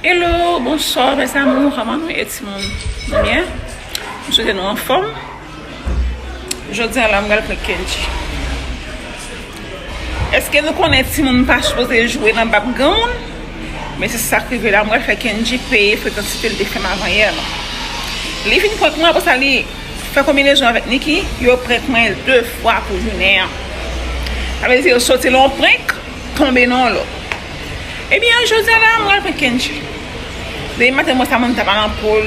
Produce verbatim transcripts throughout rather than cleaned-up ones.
Hello, bonswa, mes amours, kòman nou ye, timoun? Nou byen? M swete nou anfòm. Jodi a la, m pral prank Kendji. Èske nou konnen timoun pa sipoze jwe nan bab granmoun? Men se sa k rive la, m pral fè Kendji peye frekansite l te fè m avanyè la. Li vin prank mwen, apre sa, li fè konbinezon avèk Niki, yo prank mwen de fwa pou jounen an. Sa vle di, yo soti nan yon prank, tonbe nan yon lòt. Ebyen, jodi a la, m pral prank Kendji. Depi maten, m wè Samantha pa nan po l.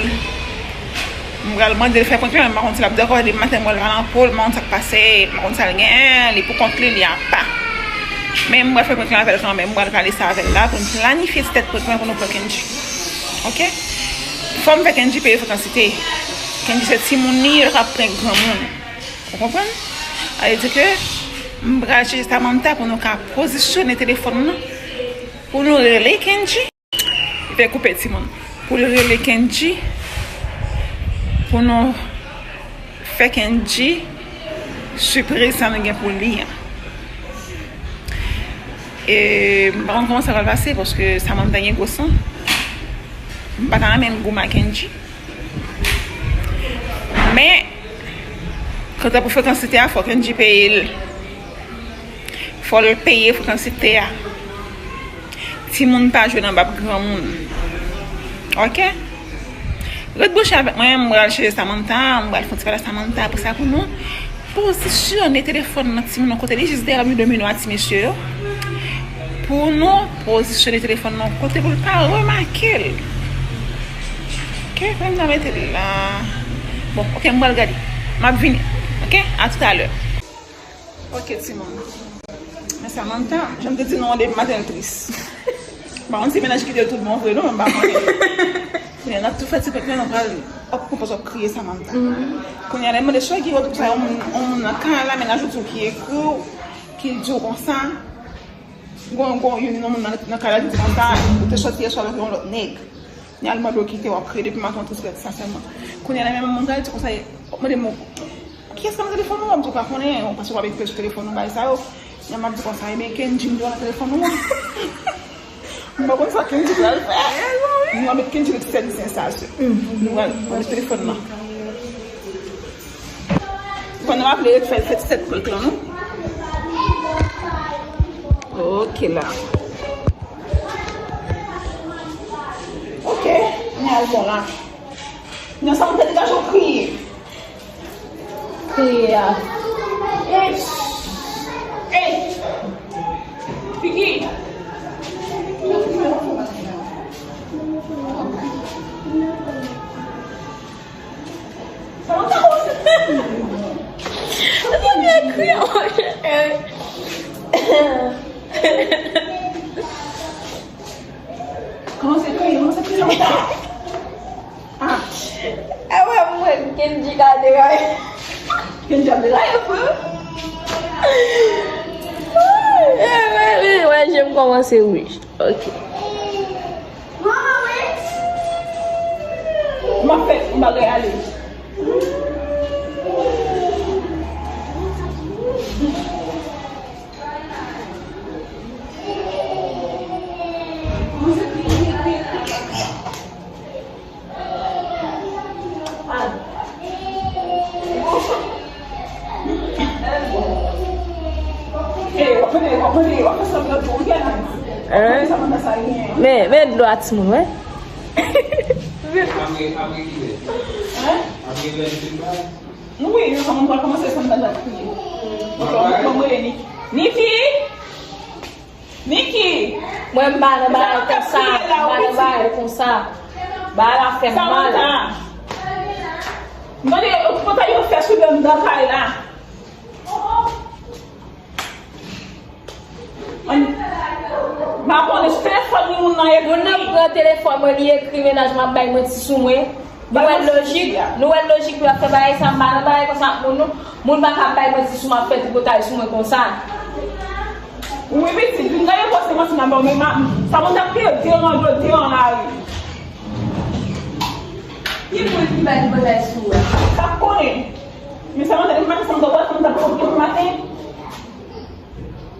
M pral mande l fè prank la, men m pa konn si l ap dakò. Depi maten, m wè l pa nan po l, m pa konn sa k pase, m pa konn sa l genyen, li pou kont li, li apa. Men m pral fè prank la avè l kanmenm, m pral pale sa avè l la, pou n planifye ti tèt prank la pou nou prank Kendji. Oke? Fò m fè Kendji peye frekansite. Kendji se timoun li ye, l ka prank granmoun. Ou konprann? Sa vle di ke m pral chèche Samantha pou nou ka pozisyone telefòn nan, pou nou rele Kendji. Li te koupe timoun. Pou l rele Kendji, pou nou fè Kendji sipriz sa nou gen pou li an. E m pa konn kòman sa pral pase, paske Samantha gen gwo san. M pa ta renmen l goumen ak Kendji. Men, kanta pou frekansite a, fò Kendji peye l. Fò l peye frekansite a. Timoun pa jwe nan bab granmoun. Oke? Ret branche avèk mwen, m pral chèche Samantha, m pral fè yon ti pale ak Samantha, apre sa pou nou pozisyone telefòn nan timoun nan kote li jis dèyè l ap domino a ti mesye yo. Pou nou pozisyone telefòn nan kote pou l pa remake l. Oke, fè m nan mete l la. Bon, oke, m pral gade. M ap vini. Oke, a toutalè. Oke, timoun. Men Samantha, jan m te di nou an depi maten, l tris. M pa konn si mennaj kite l tout bon vre non, men m pa konnen. Kounye a n ap tou fè ti prank la, nou pral, w ap konprann w ap kriye Samantha. Kounye a lè m mande Swaggy, w ap di konsa, yon moun, yon moun nan kay la, mennaj ou di w ki ekri w, ki di w konsa. Gon, gon, youn nan moun nan, nan kay la ki di konsa, ou te sòti yè swa avèk yon lòt nèg. Ni al mande w kite w ap kriye depi maten, w tris, frè, sensèman. Kounye a la, menm moun sa, li di konsa, w ap mande m, kiyès k nan telefòn ou? W ap di w pa konnen, paske w ap ekri sou telefòn ou, bagay sa yo. Kounye a m ap di konsa, ebyen, Kendji m di w nan telefòn ou an. M pa konn sa Kendji pral fè. Nou va met Kendji nan ti sèvis sensasyon. Nou pral, pral met telefòn nan. Fò nou raple fè, fè ti tèt prank lan, non? Oke la. Oke, nou al bon la. Nan sa, mwen te degaje w kriye. Kriye a. Ey! Ey! Figi! Sa mwen ta kòmanse. Sa mwen ta byen kriye, monchè. Kòmanse kriye, kòmanse kriye, sa mwen ta. Ah. E wè, mwen, Kendji ka deraye. Kendji ap deraye, frè. E wè, wè, wè, je m kòmanse wouj. Ok. M ap fè yon bagay ale. Hein? Men, men dlo a timoun, wè. Wi, nou kòmanse sanm nan kriye. Niki! Niki! Niki! Mwen m pa nan bagay konsa, m pa nan bagay konsa. Bagay la fè m mal. Samantha! Mande yo, konsa yo fè sou dam nan kay la. M pa konnen sou telefòn li moun nan ekri. Moun nan pran telefòn mwen, li ekri, mennaj mwen ap bay manti sou mwen. Nou wè l lojik, nou wè l lojik pou y ap fè bagay sa, m pa nan bagay konsa ak moun non. Moun pa ka bay manti sou m ap fè tripotay sou mwen konsa. Wi, pitit, vin gade pòs se manti nan men w, men sa moun t ap pede deran dlo deran lari. Ki moun ki bay tripotay sou ou? Sa konnen. Men sa moun t ap pede depi maten.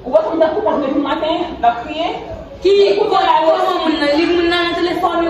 Ou wè kòman m t ap koupe l depi maten, l ap kriye. Ki, kòman moun nan, li moun nan nan telefòn ou, li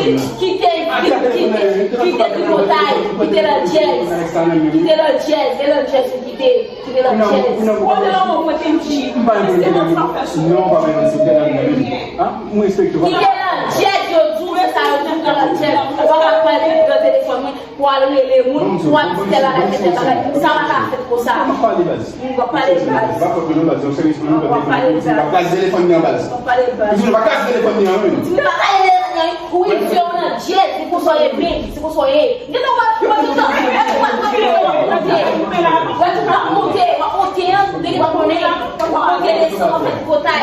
li. Kite, kite, kite tripotay, kite landjèz, kite landjèz, kite landjèz, kite landjèz. Kite landjèz, yo di w, se sa yo di w nan landjèz. Ou pa ka pale nan telefòn mwen. Pou al rele moun, pou al di tèl bagay, fè tèl bagay. Sa pa ka fèt konsa. Mwen pa pale baz. Mwen pa pale baz. Mwen pa pale baz. Mwen pa pale baz. Mwen pa pale baz. Mwen pa pale telefòn nan, wi. Mwen pa pale telefòn nan, wi. Ou idiot nan dyèz, se konsa w ye, men, se konsa w ye. Gen nan w ap, w ap tout tan, w ap tout tan monte, w ap tout tan monte, w ap monte, w ap monte, w ap monte desann, w ap fè tripotay.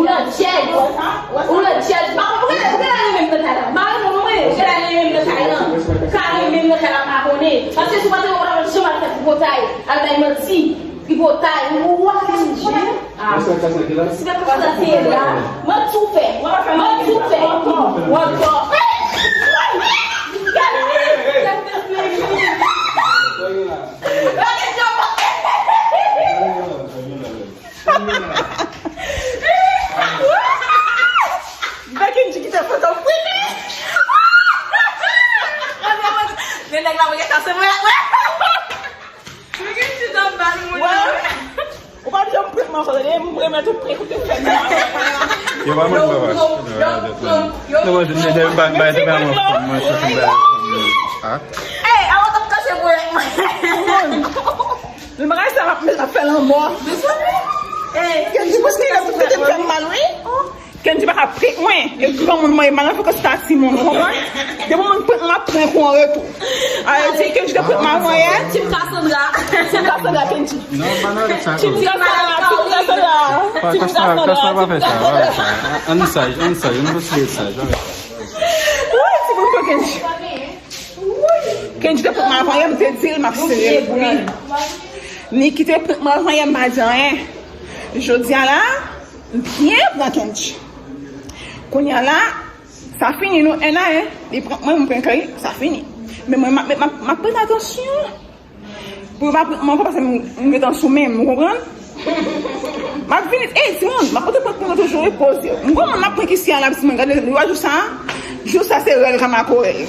Ou nan djèj. Ou nan djèj. Pa konn, ou genlè, ou genlè renmen m nan kay la. M pa renmen w non mwen. Ou genlè renmen m nan kay la. Ka renmen m nan kay la, m pa konnen. Paske si w pa t renmen w, w pa t ap janm al fè tripotay. Al bay manti. Tripotay. Ou, ou ap fè tripotay. Ah. Si w pa t ap fè la. Manti w fè. Manti w fè. Ou ankò. Gade. Gade. Becky di ki te foto pwit. Men nèg la mwen gentan se mwen. Becky di zòm bal moun. Ou pa janm prank mwen ankò, tande, m remèt ou prank ou te fè m nan. Yo pa mwen papa. Non, mwen te ba bay te ba mwen fòm mwen se fè bay. Ah. Ey, avan t ap kache pou mwen. Li bagay sa m ap met ap fè lanmò. Kenji, paske lè pou fete m fè m mal, wi. Kenji pa ka prank mwen. E granmoun mwen, e mal nan frekans ta timoun, ou konprann? Depi moun prank mwen, m ap prank ou an retou. A, e di Kenji te prank mwen avan yè. Team Cassandra. Team Cassandra, Kenji. Non, pa nan sa. Team Cassandra, Team Cassandra. Pa, Cassandra, Cassandra pa fè sa, pa fè sa. Ann saj, ann saj, ann konsidere saj, pa fè sa. Woy, ti moun pran Kenji. Kenji te prank mwen avan yè, m te di l m ap sere pou li. Niki te prank mwen avan yè, m pa di anyen. Jodi a la, m byen pran Kenji. Kounye a la, sa fini, nou en a en. Li prank mwen, m prank li, sa fini. Men mwen, m ap, m ap, m ap prete atansyon. Pou yo pa prank mwen ankò, paske m, m gentan sou men m, ou konprann? M ap vini, ey, timoun, m ap pote prank pou nou toujou, wi, poze. M gon moun m ap prank isi a la, timoun, gade, lwa jou sa, jou sa se rèl ka makorèl.